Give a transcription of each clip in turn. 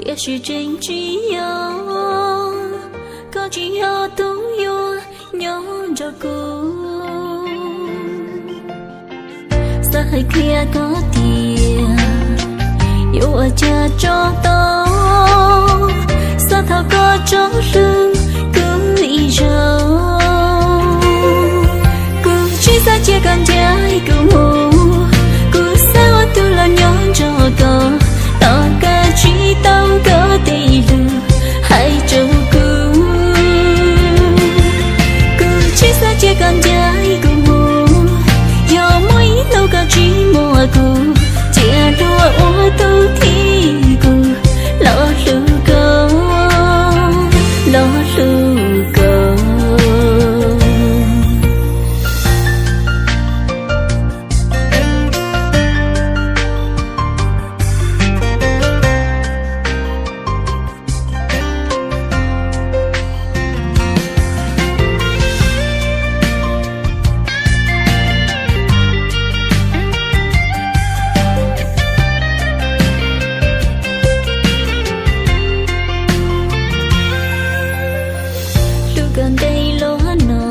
Tiam sis tseem tsis yog, koj tsis yog tus yuav nyob nrog kuv. Xav hais qhia koj tias yuav ua cas tso tau, xav thov koj tso hlub kuv ib zaug. Kuv tsis xav cia koj ncaim kuv mus, kuv xav ua tus los nyob nrog koj, los koj tsis tau koj tej lus hais rau kuv. Kuv tsis xav cia koj ncaim kuv mus, yog muaj ib hnub koj tsis muaj kuv, cia luag ua tus thib kuv los hlub koj, los hlub koj. Hlub koj ntev los no,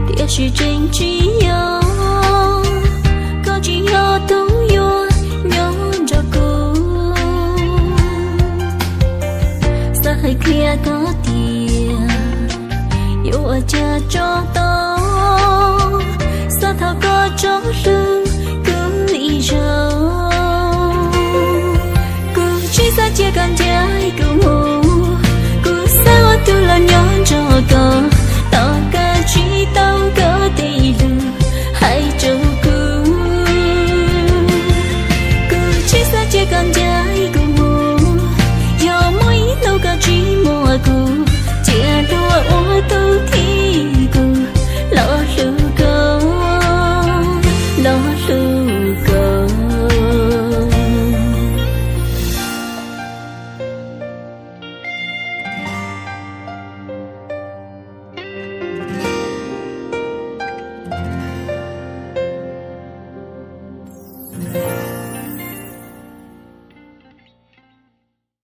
tiam sis tseem tsis yog, koj tsis yog tus yuav nyob nrog kuv. Xav hais qhia koj tias yuav ua cas tso tau, xav thov koj tso hlub